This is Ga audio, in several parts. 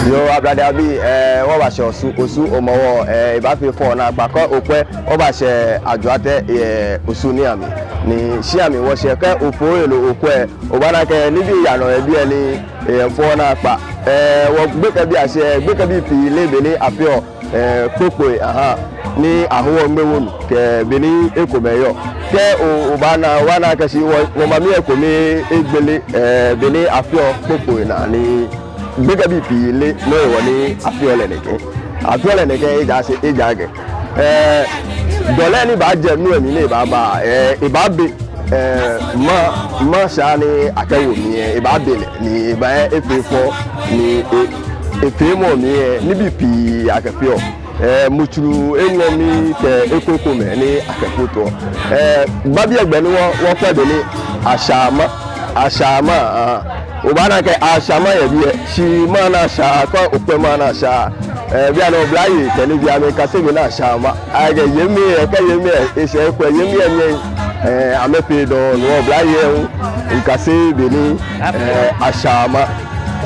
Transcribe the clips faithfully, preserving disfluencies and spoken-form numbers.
Yoo, Ablade abii, eh, wɔbashɛ Osu, Osu Hɔmɔwɔ, eh, ebaafee fɛo naakpa. Kɛ okwɛ, wɔbashɛ Ajuatɛ, eh, Osu niiamli. Ni shia mli wɔshɛ, kɛ ofo yɛ nɔ okwɛ, obaana akɛ nibii yaa nɔ yɛ biɛ ni, eh, fɛo naakpa. Eh, wɔgbekɛbii ashɛ, gbekɛbii pii leee bɔ ni afeɔ, eh, kpokpoi, aha, ni ahoɔ ŋmɛ wonu kɛ bɔ ni ekomɛi yɔɔ. Kɛ o, obaana, obaana akɛ shi wɔ, wɔmami ekome egbele, eh, bɔ ni afeɔ kpokpoi naa ni gbekɛbii pii leee nɔ hewɔ ni afeɔ lɛ nɛkɛ. Afeɔ lɛ nɛkɛ ejaakɛ, ejaakɛ, eh, dɔlɛ ni baajɛ nu lɛ mli ni ebaaba, eh, ebaabe, eh, maŋ, maŋshaa ni akɛwo mli lɛ, ebaabe lɛ, ni ebaaye efee fɛo, ni e, efeemɔ mli lɛ, nibii pii akɛfeɔ. Eh, mutsuru eŋɔ mli kɛ ekrokomɛi ni akɛfotoɔ. Eh, babi egbɛ ni wɔ, wɔkwɛ bɔ ni ashaa maŋ, ashaa maŋ, ah, obaana akɛ ashaa maŋ yɛ biɛ, shi maŋ ni ashaa, kɛ okwɛ maŋ ni ashaa, eh, bianɛ oblayei kɛ nibii amɛkase bɔ ni ashaa maŋ. Akɛ yei mli lɛ, kɛ yei mli lɛ, eshɛ ekwɛ yei mli lɛ, mli lɛ, eh, amɛfee dɔŋŋ, ni oblayei hu, mikase bɔ ni, eh, ashaa maŋ.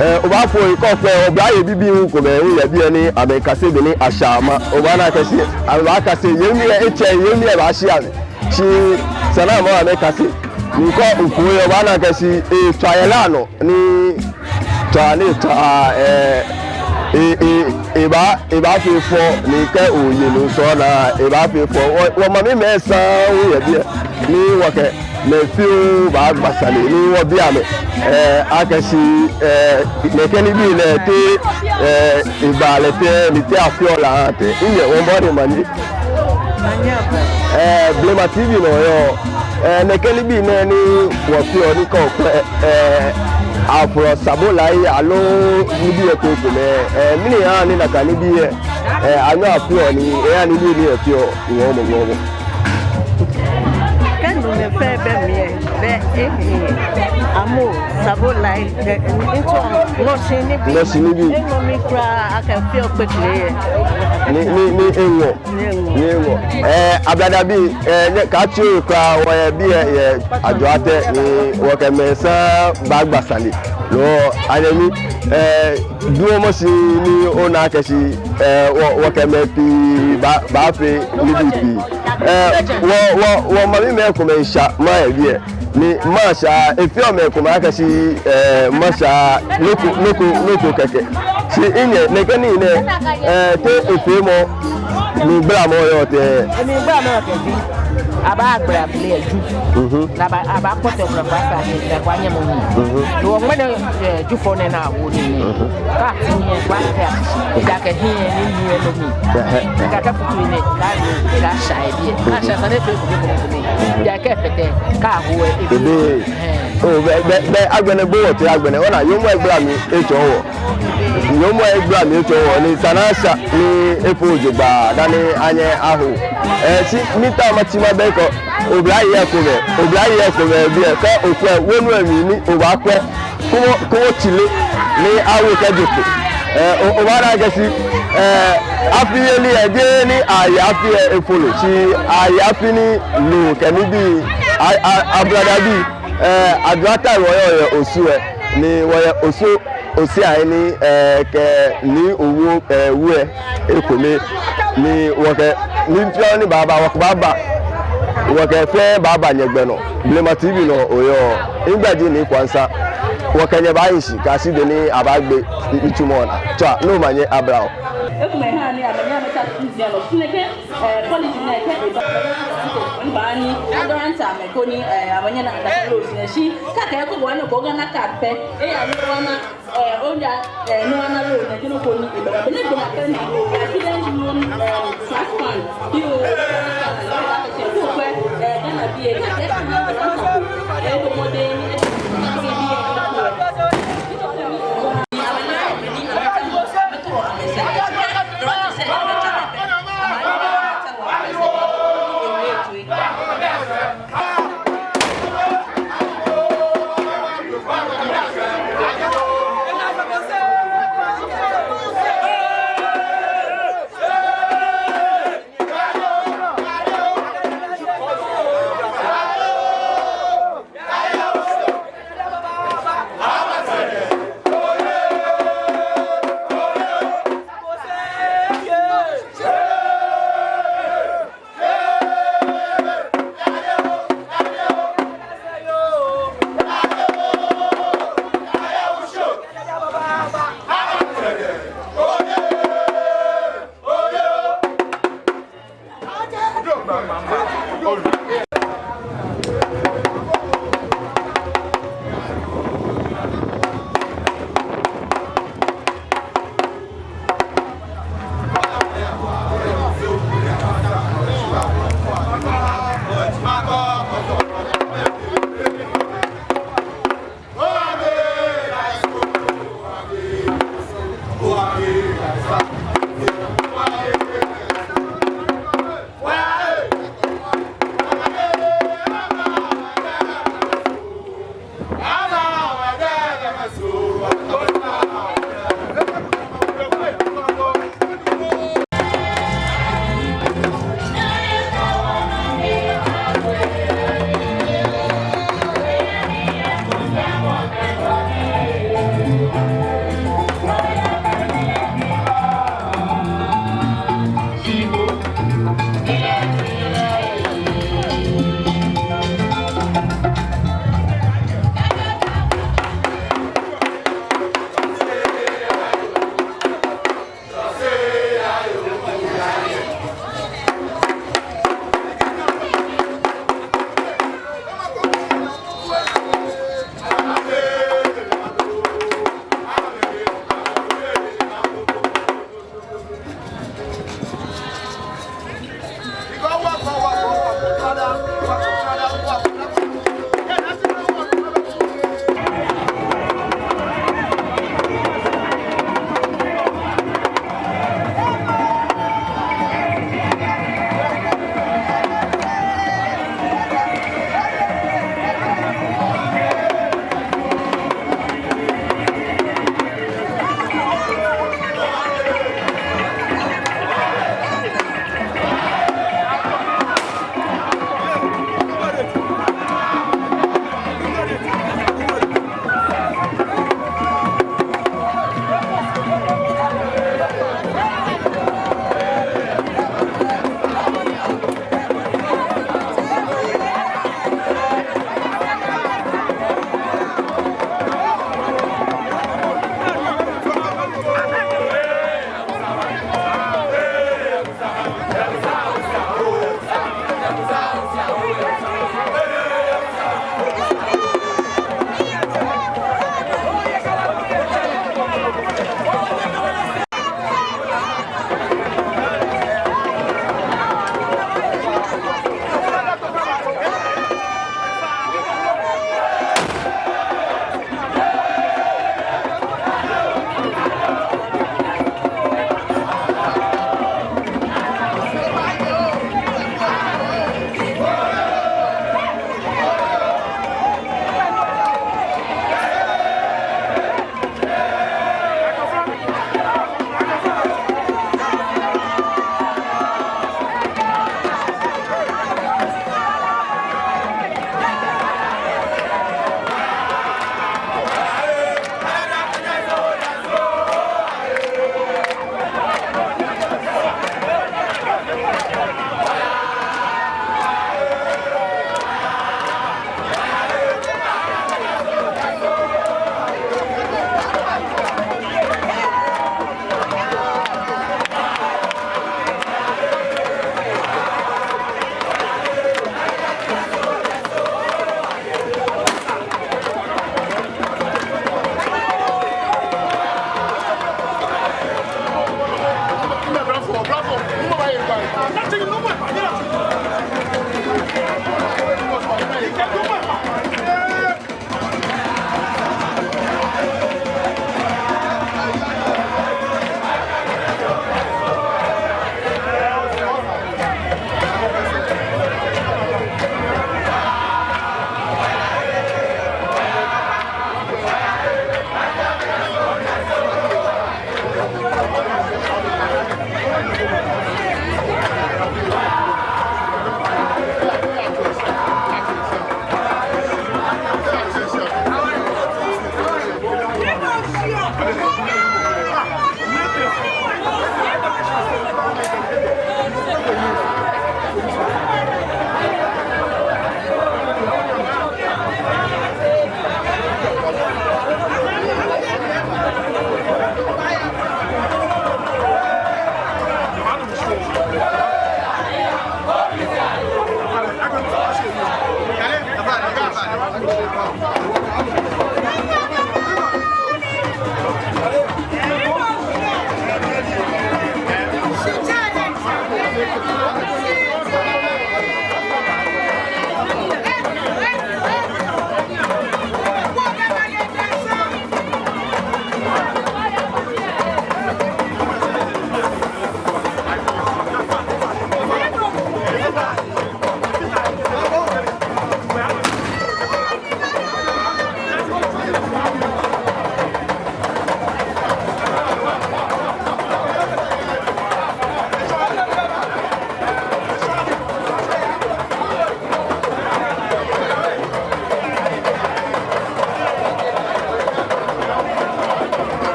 Eh, obaafo yi kɛ okwɛ, oblayei bibii hu komɛi hu yɛ biɛ ni amɛkase bɔ ni ashaa maŋ. Obaana akɛ shi, amɛbaakase, yei mli lɛ, etsɛ, yei mli lɛ baashi amɛ. Shi esa ni amɛ hu amɛkase. Ni kɛ ofo yi, obaana akɛ shi, eh, tswa yɛ la nɔ, ni tswa ni tswa, eh, eh, eh, ebaa, ebaafee fɛo, ni kɛ oye nɔ sɔŋŋ naa, ebaafee fɛo. Wɔ, wɔmamimɛi saŋŋ hu yɛ biɛ, ni wɔkɛ mɛi fioo baagba sane ni wɔbi amɛ, eh, akɛ shi, eh, nɛkɛ nibii nɛɛ te, eh, ebaa lɛ tɛŋŋ, ni te afeɔ lɛ tɛŋŋ. Minyɛ, wɔmiibɔ nyɛ manye. Manye aba. Eh, Blema T V nɔ oyɔɔ. Eh, nɛkɛ nibii nɛɛ ni wɔfeɔ ni kɛ okwɛ, eh, afɔlɔ sabolai aloo nibii krokomɛi, eh, mɛni ha ni nakai nibii lɛ, eh, anyɛɔ afeɔ ni, eh, nibii ni efeɔ ŋɔɔmɔ ŋɔɔmɔ. Kɛ numɛi fɛɛ bɛ mli lɛ, bɛ, eh, eh, amɔ, sabolai, eh, ŋtsɔ, nɔshi nibii. Nɔshi nibii. Eŋɔ mli kwraa akɛfeɔ kpekple lɛ. Ni, ni, ni eŋɔ. Ni eŋɔ. Ni eŋɔ. Eh, Ablade abii, eh, nyɛ, kaatsi oyi kwraa, wɔyɛ biɛ yɛ, yɛ Ajuatɛ ni wɔkɛ mɛi saŋŋ baagba sane. No, anyɛmi, eh, duɔmɔ shi ni ona akɛ shi, eh, wɔ, wɔkɛ mɛi pii baa, baafee nibii pii. Eh, wɔ, wɔ, wɔmamimɛi komɛi shaa maŋ yɛ biɛ. Ni maŋshaa, efeɔ mɛi komɛi akɛ shi, eh, maŋshaa, nɔ ko, nɔ ko, nɔ ko kɛkɛ. Shi minyɛ, nɛkɛ nii nɛɛ, eh, te efeemɔ, mligbalamɔ yɔɔ tɛŋŋ? Mligbalamɔ yɔɔ tɛŋŋ. Abaagbala bele lɛ ju. Mhm. Ni abaa, abaakpɔtɔ gbala gbala sa ni, ni akwa nyɛmɔ mli. Mhm. Ni wɔ ŋmɛnɛ, eh, Jufɔ nɛɛ ni awo nii nɛɛ. Mhm. Kɛ ati nyɛ, kɛ ati, ejaakɛ hiɛ ni hiɛ nɔ mli. Ɛhɛ. Ejaakɛ futu nɛɛ, kɛ ati, kɛ asha yɛ biɛ. Kɛ asha sa ni efee kome kome kome. Ejaakɛ fɛtɛ, kɛ awo lɛ, ebe. Ebe. Ɛhɛ. Oh, bɛ, bɛ, bɛ, agbɛnɛ bo wɔtee agbɛnɛ. Ona, yoomo egbala mli etsɔɔ wɔ. Yoomo egbala mli etsɔɔ wɔ. Ni esa ni asha ni efo jogbaŋŋ dani anyɛ aho. Eh, shi, mitao matsi mabɛi kɛ oblayei komɛi, oblayei komɛi biɛ, kɛ okwɛ wonu lɛ mli ni obaakwɛ. Kɔmɔ, kɔmɔ tsile ni awo kɛjɛ kpo. Eh, o, obaana akɛ shi, eh, afi yeli lɛ jeee ni aye afi lɛ efolo, shi aye afi ni loo kɛ nibii, a, a, Ablade abii, eh, Ajuatɛ wɔyɔɔ yɛ Osu lɛ, ni wɔyɛ Osu, Osu ahe ni, eh, kɛ ni owo, eh, wu lɛ ekome, ni wɔkɛ, ni fioo ni baaba, wɔkɛ baaba, wɔkɛ fɛɛ baaba nyɛgbɛ nɔ. Blema T V nɔ oyɔɔ. Migbɛi ji Nii Kwansa. Wɔkɛ nyɛ baahi shi kɛyashi be ni abaagbe nitsumɔ naa. Tswa, ni omanye abla wɔ. Ekomɛi ha ni amɛnyɛ amɛta school nɛɛ nɔ. Shi nɛkɛ, eh, college nɛɛ kɛ eba, ni baa ni adɔranta amɛ koni, eh, amɛnyɛ na akata roads nɛɛ shi. Kɛ akɛ eko bɔ ni okɔ Ghana card pɛ, eya ni wɔna, eh, oya, eh, ni wɔna road nɛɛ, kɛ nɔ ko ni eba. Bɛ ni gbɔmɔ kɛ ni, eh, accident prone, eh, trust fund. Yoo,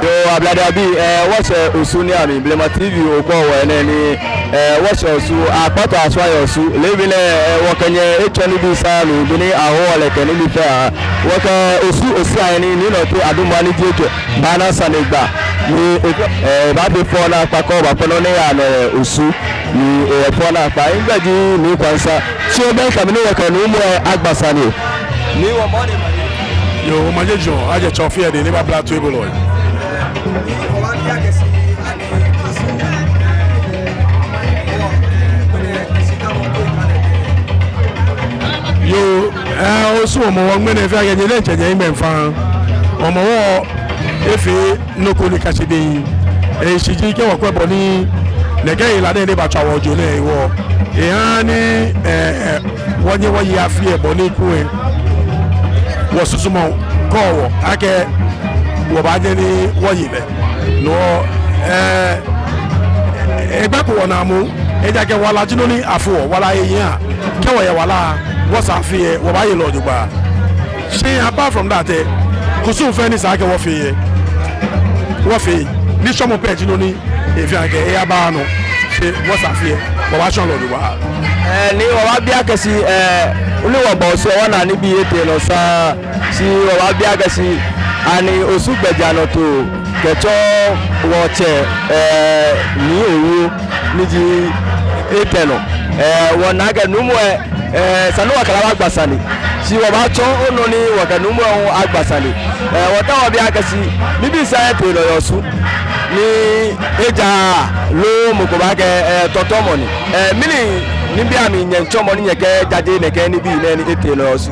Yoo, ablade abii, eh, wɔshɛ Osu ni ami, Blema T V ogbɔ wɔ nɛɛ ni, eh, wɔshɛ Osu, akpata aswa yɛ Osu. Leebi nɛɛ, eh, wɔkɛ nyɛ etsɔ nibii saa mli, bɔ ni awo lɛ kɛ nibii fɛɛ. Wɔkɛ Osu Osu ayi ni, Nii Nortey Adumbua ni ji ekɛ baana sane gba. Ni, eh, baafee fɛo naakpa kɛ obaakpɛ nɔ ni yaa nɔ yɛ Osu. Ni, eh, fɛo naakpa, migbɛi ji Nii Kwansa. Shi obɛ kɛ mi ni wɔkɛ nuumo lɛ agba sane. Ni wɔmɔ ni ma. Yoo, omanye jɔɔŋ, ajɛ tsɔ fɛɛ dɛŋ ni baabla toibolɔi. Yoo, eh, Osu Hɔmɔwɔ ŋmɛnɛ fɛɛ akɛ nyɛ diɛŋtsɛ nyɛhiŋmɛi faŋŋ. Hɔmɔwɔ efee nɔ ko ni kase dɛŋ. Eshishi ji kɛ wɔkwɛ bɔ ni nɛkɛ hela nɛɛ ni batswa wɔ jio nɛɛ hewɔ, ehaa ni, eh, wɔnyɛ wɔye afi lɛ bɔ ni kulɛ wɔsusumɔ kɔɔ wɔ akɛ wɔbaanyɛ ni wɔye lɛ. No, eh, egbako wɔnaa moŋ, ejaakɛ wala ji nɔ ni afeɔ wɔ, wala ehiaa. Kɛ wɔyɛ wala, wɔsɛɛ afi lɛ, wɔbaaye lɛ jogbaŋŋ. Shi apart from that lɛ, kusum fɛɛ ni sa akɛ wɔfee lɛ, wɔfee. Nitsɔɔmɔ pɛ ji nɔ ni efee akɛ eyabaaa nɔ. Shi wɔsɛɛ afi lɛ, wɔbaatsɔ lɛ jogbaŋŋ. Eh, ni wɔbaabi akɛ shi, eh, ole wɔba Osu lɛ wɔna nibii etee nɔ saa. Shi wɔbaabi akɛ shi, ani Osu gbɛjianɔtoo kɛtsɔ wɔtsɛ, eh, Nii Owuo ni ji etɛ nɔ. Eh, wɔna akɛ nuumo lɛ, eh, esa ni wɔkɛ lɛ agba sane. Shi wɔbaatsɔ nɔ ni wɔkɛ nuumo lɛ hu agba sane. Eh, wɔtaoɔ wɔbi akɛ shi, nibii sɛɛ etee nɔ yɛ Osu. Ni ejaaa loo mɔ ko baakɛɛ, eh, tɔtɔmɔ ni. Eh, mɛni nibii amli nyɛmiitsɔmɔ ni nyɛkɛjaje nɛkɛ nibii nɛɛ ni etee nɔ yɛ Osu?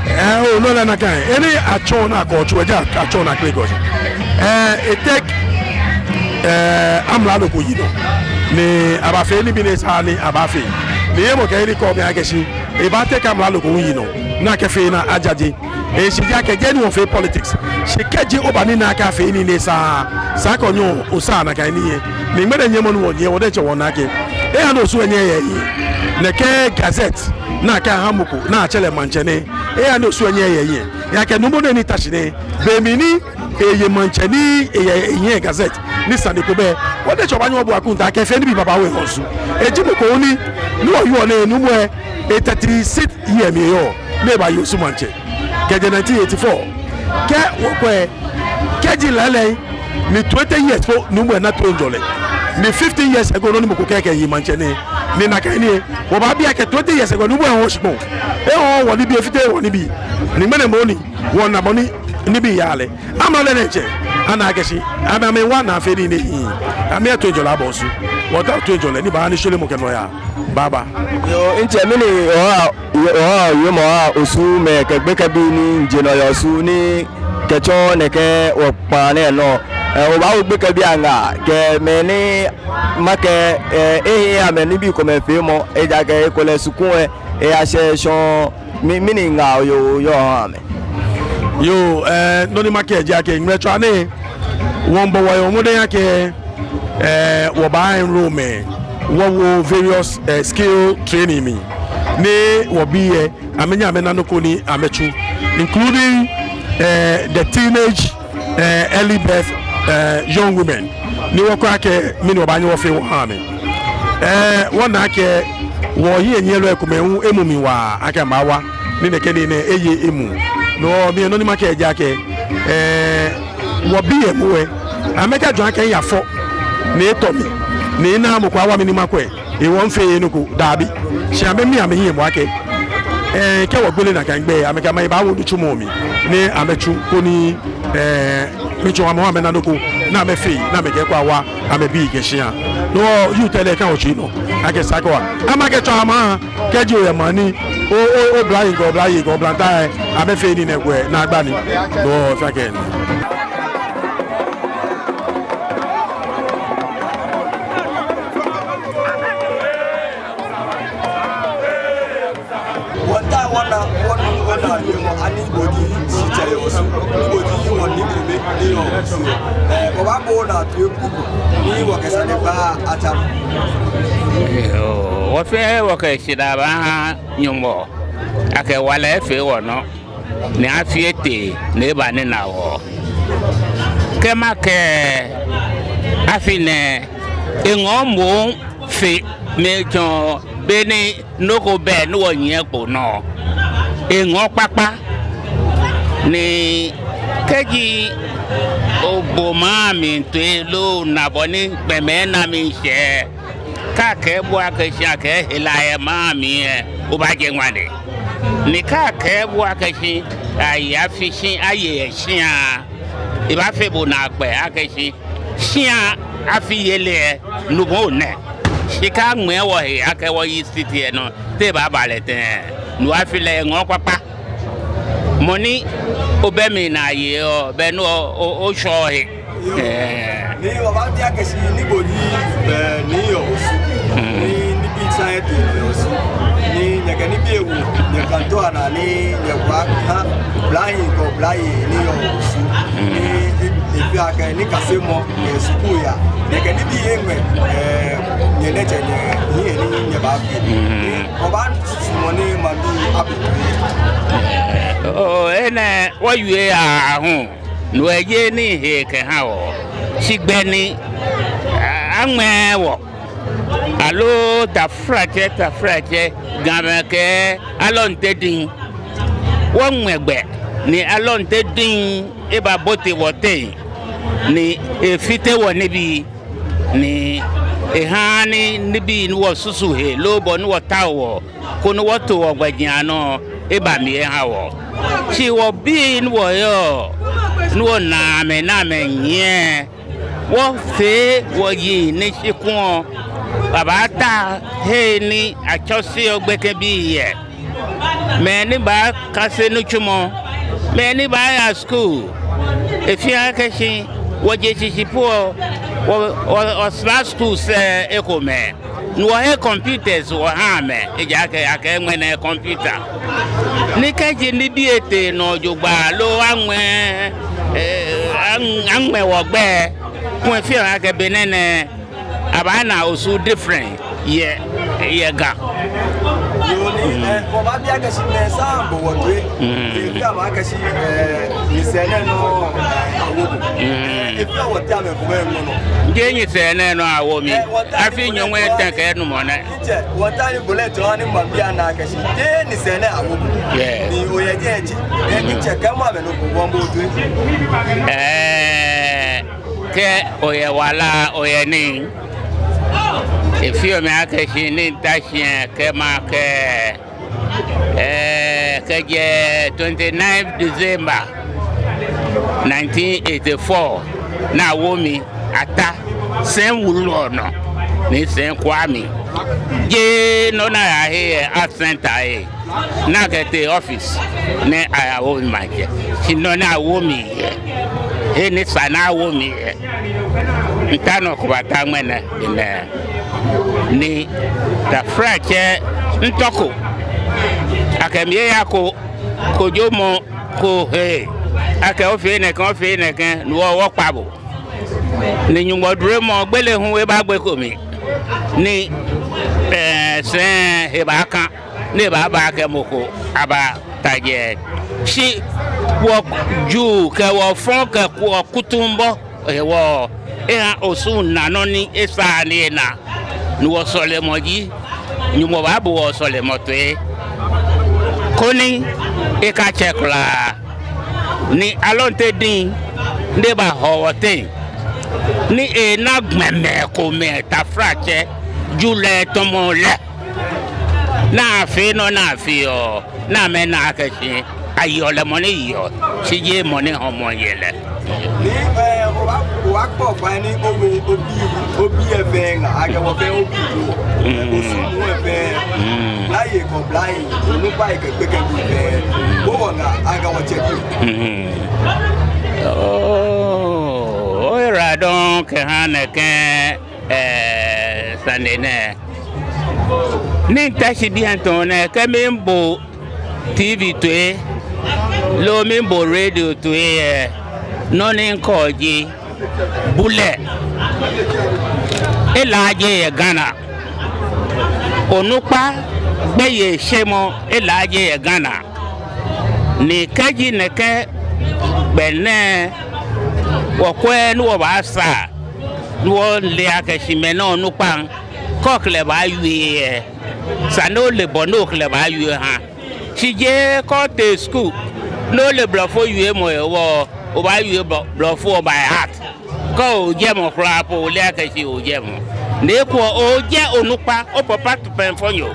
Eh, oo, no lɛ nakai. He ni atsɔɔ ni akɔ tsu, ejaakɛ atsɔɔ ni akpee gɔji. Eh, e-take, eh, amralo ko yi nɔ. Ni abaafee nibii ni sa ni abaafee. Ni yɛ mɔ kɛ he ni kɔɔ mi akɛ shi, ebaa-take amralo ko yi nɔ. Ni akɛfee ni ajaje. Eshishi ji akɛ jeee ni wɔfee politics. Shi kɛji oba ni ona akɛ afee nii ni sa, sa ko nyɔ, osa nakai nii lɛ. Ni ŋmɛnɛ nyɛmɔ ni wɔnyiɛ, wɔ diɛŋtsɛ wɔna akɛ eha ni Osu lɛ nyɛɛɛ eye. Nɛkɛ gazette ni akɛha mɔ ko ni atsɛ lɛ maŋtsɛ nɛɛ, eha ni Osu lɛ nyɛɛɛ eye. Ejaakɛ nuumo nɛɛ ni ta shi nɛɛ, be mli ni eye maŋtsɛ ni eye, eye gazette ni sane ko bɛ, wɔ diɛŋtsɛ wɔbaanyɛ wɔbu akɔntaa akɛ efee nibii babaoo yɛ Osu. Eji mɔ ko ni, ni wɔyɔɔ nɛɛ, nuumo lɛ, e thirty-six year mli eyɔɔ, ni ebaye Osu maŋtsɛ kɛjɛ nineteen eighty-four. Kɛ wɔkwɛ, kɛji lɛɛlɛŋ ni twenty years po nuumo lɛ ena toiŋjɔlɛ. Ni fifteen years ago nɔ ni mɔ ko kɛɛ akɛ eye maŋtsɛ nɛɛ. Ni nakai ni, wɔbaabi akɛ twenty years ago nuumo lɛ ehɔɔ shikpɔŋ, ehɔɔ wɔnibii, efiteee wɔnibii. Ni ŋmɛnɛ moŋ ni wɔna bɔ ni nibii yaa lɛ. Amralo lɛ diɛŋtsɛ, ana akɛ shi, amɛ, amɛwa ni afee nii ni ehiii. Amɛya toiŋjɔlɛ aba Osu. Wɔtaoɔ toiŋjɔlɛ ni baaha ni shwelemɔ kɛ nɔyaa baaba. Yoo, ntsɛ mɛni oha, oha, yoo, mɔ oha Osumɛi kɛ gbekɛbii ni je nɔ yɛ Osu ni kɛtsɔ nɛkɛ wɔkpaa nɛɛ nɔ. Eh, obaawo gbekɛbii aŋaa kɛ mɛi ni makɛɛ, eh, ehiii amɛ nibii komɛi feemɔ, ejaakɛ ekolɛ skul lɛ, eh, eyashɛ shɔŋŋ. Mi, mɛni ŋaa oyɔɔ, oyɔɔ oha amɛ? Yoo, eh, nɔ ni makɛɛ ji akɛ ŋmɛlɛtswaa nɛɛ, wɔmiibɔ wɔhe mɔdɛŋ akɛ, eh, wɔbaa-enroll mɛi, wɔwo various, eh, skill training mli, ni wɔbii lɛ, amɛnyɛ amɛna nɔ ko ni amɛtsu, including, eh, the teenage, eh, early birth, eh, young women, ni wɔkwɛ akɛ mɛni wɔbaanyɛ wɔfee wɔha amɛ. Eh, wɔna akɛ wɔhiɛnyiɛlɔi komɛi hu emu mli waa akɛ amɛwa ni nɛkɛ nii nɛɛ eye emuu. No mli lɛ nɔ ni makɛɛ ji akɛ, eh, wɔbii lɛ moŋ lɛ, amɛkajwɛŋ akɛ miyafɔ ni etɔ mi, ni mina mɔ ko awa mi ni makwɛ. Hewɔ mifeee nɔ ko, dabi. Shi amɛmia amɛhiɛ moŋ akɛ Ɛɛ, kɛ wɔgbele nakai gbɛ, amɛkɛ amɛhe baawo nitsumɔ mli ni amɛtsu koni, ɛɛ, mitsɔɔ amɛ, amɛna nɔ ko ni amɛfee, ni amɛkɛ eko awa amɛbii kɛ shia. No hewɔ youth lɛ, kɛ wɔtsu nɔ, akɛ esa akɛ wɔ, amɛkɛ tsɔɔ amɛ, kɛji oyɛ maŋ ni o, o, oblahii kɛ oblayei kɛ oblahii, amɛfee nii nɛɛ kwɛ, naagba ni. No hewɔ fɛɛ kɛ Wɔmiitao wɔna, wɔnu, wɔna yɛ mɔ ani bo ji shitsɛ yɛ Osu, ni bo ji wɔ ni kome ni yɔɔ Osu. Ɛɛ, wɔbaabo onaa toi kuku ni wɔkɛ sane lɛ baatsa nɔ. Yoo, wɔfɛɛ wɔkɛ shidaa baaha Nyɔŋmɔ akɛ wala afee wɔnɔ, ni afi etee ni eba nina wɔ. Kɛ makɛɛ afi nɛɛ, eŋɔɔ moŋ fe mi tsɔ be ni nɔ ko bɛ ni wɔnyiɛ kpo nɔ. Eŋɔɔ kpakpa. Ni kɛji obo maŋ mli toi loo ona bɔ ni gbɔmɛi naa miishɛɛ, kɛ akɛɛ bo akɛ shi akɛ hela yɛ maŋ mli lɛ, obaaje ŋwane. Ni kɛ akɛɛ bo akɛ shi aye afi shi aye yɛ shia, ebaafee bo naakpɛɛ akɛ shi shia afi yeli lɛ, no moŋ nɛ. Shi kɛ aŋmɛɛ wɔhe akɛ wɔyi city lɛ nɔ, te ebaaba lɛ tɛŋŋ? No afi lɛ eŋɔɔ kpakpa. Mɔ ni obɛ mli naa yeɔ, bɛ no o, o, oshɔ ohe. Ɛɛ. Ni wɔbaabi akɛ shi ni bo ji, ɛɛ, ni yɔɔ Osu. Mm. Ni, nibii sane etee nɔ yɛ Osu. Ni nyɛkɛ nibii ewo nyɛkantoa naa ni nyɛkɛbaaha oblahii kɛ oblayei ni yɔɔ Osu. Mm. Ni e, efee akɛ nikasemɔ kɛ skul yaa. Nyɛkɛ nibii eŋmɛ, ɛɛ, nyɛ diɛŋtsɛ nyɛhiɛ ni nyɛbaafee. Mm. Ni wɔbaasumɔ ni maŋbii abu toi. Oo, enɛ wɔwie aahu. No eji nii he kɛha wɔ. Shi gbɛ ni, a, aŋmɛɛ wɔ. Aloo taflatsɛ, taflatsɛ, Gamɛi kɛɛ alɔnte diŋ. Wɔŋmɛ gbɛ ni alɔnte diŋ ebabote wɔteŋ, ni efite wɔnibii, ni eha ni nibii ni wɔsusu he loo bɔ ni wɔtaoɔ koni wɔto wɔgbɛjianɔ eba mli eha wɔ. Shi wɔbii ni wɔyɔɔ, ni wɔnaa amɛ ni amɛnyiɛ, wɔfee wɔyi ni shi kulɛ abaata he ni atsɔseɔ gbekɛbii yɛ. Mɛi ni baakase nitsumɔ, mɛi ni baaya skul. Efeɔ akɛ shi wɔje shishi po, wɔ, wɔ, wɔ smart schools lɛ ekomɛi. Ni wɔhe computers wɔha amɛ, ejaakɛ akɛɛ ŋmɛnɛ computer. Ni kɛji nibii etee nɔ jogbaŋŋ loo aŋmɛ, ɛɛ, aŋ-, aŋmɛ wɔgbɛ, kulɛ efeɔ akɛ be nɛɛ nɛɛ abaana Osu different yɛ, yɛ Ga. Yoo, ni, ɛɛ, wɔbaabi akɛ shi mɛɛ sane bo wɔ toi. Mm. Efeɔ akɛ shi, ɛɛ, nyɛsɛɛ nɛɛ nɔ, ɛɛ, awo bo. Mm. Efeɔ wɔteŋ amɛkome ŋmɔnɔ. Jeee nyɛsɛɛ nɛɛ nɔ awo mi. Ɛɛ, wɔteŋ afi nyɔŋmai etɛ kɛ enumɔ nɛ. Itsɛ, wɔtaoɔ ni bo lɛ otsɔɔ ni maŋbii ana akɛ shi jeee nyɛsɛɛ nɛɛ awo bo. Yeah. Ni oyɛ jɛi etsɛ. Ɛɛ, itsɛ kɛɛmɔ amɛ nɔ ko wɔŋ bo toi. Ɛɛ, kɛ oyɛ wala, oyɛ nii. Efeɔ mi akɛ shi ni mita shi lɛ kɛ makɛɛ, ɛɛ, kɛjɛ twenty-ninth December nineteen eighty-four ni awo mi Atta, sɛi wulu lɛ nɔ, ni sɛi kwraa mi. Jeee nɔ ni ayahe yɛ Arts Centre lɛ, ni akɛtee office ni ayawo mi maŋtsɛ. Shi nɔ ni awo mi yɛ, he ni sa ni awo mi yɛ, mita nɔ ko bata ŋmɛnɛ nɛɛ. Ni taflatsɛ ntɔ ko, akɛ mi yayako kojomɔ ko he, akɛ ofee nɛkɛ, ofee nɛkɛ, ni wɔ, wɔkpa bo. Ni Nyɔŋmɔ duromɔ gbele hu ebaagbeko mli. Ni, ɛɛ, sɛi he baaka, ni ebaaba akɛ mɔ ko abata jɛi. Shi wɔ Ju kɛ wɔ Fɔ kɛ wɔ Kutumpɔɔ hewɔ, eha Osu na nɔ ni esa ni ena. Ni wɔsɔlemɔ ji, Nyɔŋmɔ baabo wɔsɔlemɔ toi, koni ekatsɛ kwraa. Ni alɔnte diŋ ni ebahɔ wɔteŋ, ni ena gbɔmɛi komɛi, taflatsɛ, Ju lɛ, tɔmɔ lɛ. ni afee nɔ ni afeɔ, ni amɛna akɛ shi ayeɔ lɛ mɔ ni yeɔ, shi jeee mɔ ni hɔmɔ ye lɛ. Ni, eh, oba, oba kpɔ fai ni owe obii, obii lɛ fɛɛ ŋaa, akɛ wɔ fɛɛ obii ji wɔ. Mm. Osuɔmɔ lɛ fɛɛ. Mm. Naa yɛ kɔ blai, onukpai kɛ gbekɛbii fɛɛ. Mm. Owɔ ŋaa, akɛ wɔtsɛ bi. Mm. Oh, oyiwaladɔŋŋ kɛha nɛkɛ, eh, sane nɛɛ. Ni mita shi diɛŋtsɛ nɛɛ, kɛ miibo T V toi, loo miibo radio toi lɛ, nɔ ni mikɛɔ ji, bulɛ elaaje yɛ Ghana. Onukpa gbeyeishemɔ elaaje yɛ Ghana. Ni kɛji nɛkɛ gbɛ nɛɛ wɔkwɛɛɛ ni wɔbaasaa, ni wɔle akɛ shi mɛnɛ onukpa, kɛ okɛ lɛ baawie lɛ, esa ni ole bɔ ni okɛ lɛ baawie oha. Shi jeee kɛ otee skul ni ole blɔfo wiemɔ hewɔ obaawie blɔ-, blɔfo by heart. Kɛ ojɛmɔ kwraa po, ole akɛ shi ojɛmɔ. Ni ekolɛ ojɛ onukpa, opapa tupɛŋfonyo.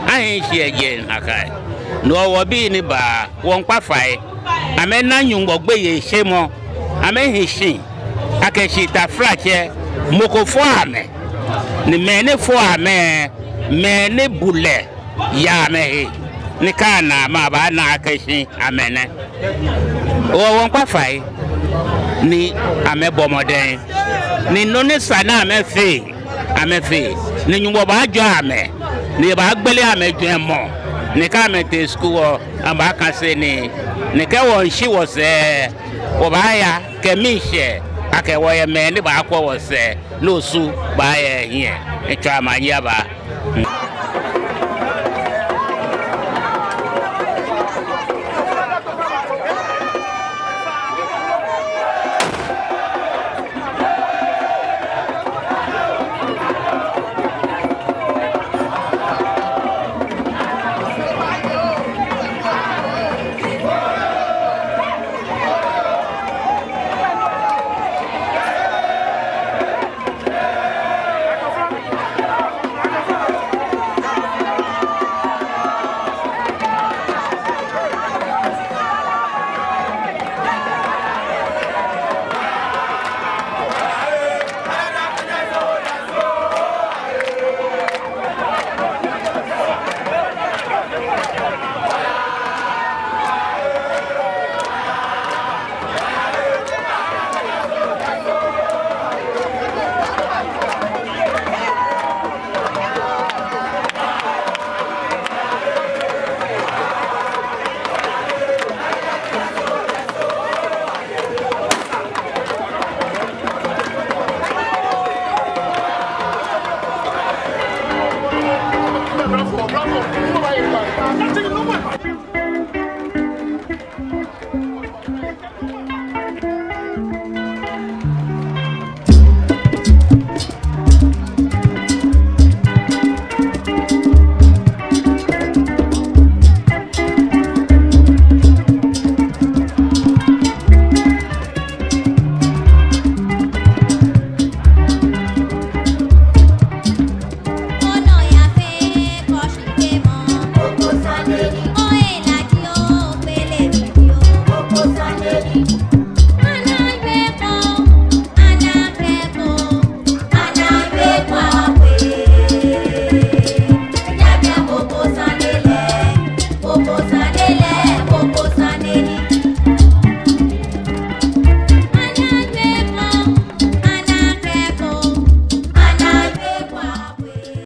Ahi shi eje nakai. No hewɔ wɔbii ni baa, wɔmiikpa fai. Amɛna Nyɔŋmɔ gbeyeishemɔ. Amɛhi shi akɛ shi taflatsɛ, mɔ ko fɔɔ amɛ. Ni mɛi ni fɔɔ amɛ, mɛi ni bulɛ yaa amɛhe, ni kɛ ana amɛ abaana akɛ shi amɛ nɛ. Wɔ, wɔmiikpa fai ni amɛbɔ mɔdɛŋ, ni nɔ ni sa ni amɛfee, amɛfee, ni Nyɔŋmɔ baajɔɔ amɛ, ni ebaagbele amɛjwɛŋmɔ, ni kɛ amɛtee skul lɛ, amɛbaakase nii, ni kɛ wɔmiishi wɔsɛɛ, wɔbaaya kɛ miishɛɛ, akɛ wɔyɛ mɛi ni baakwɛ wɔsɛɛ, ni Osu baaya hiɛ, etswa amanye aba.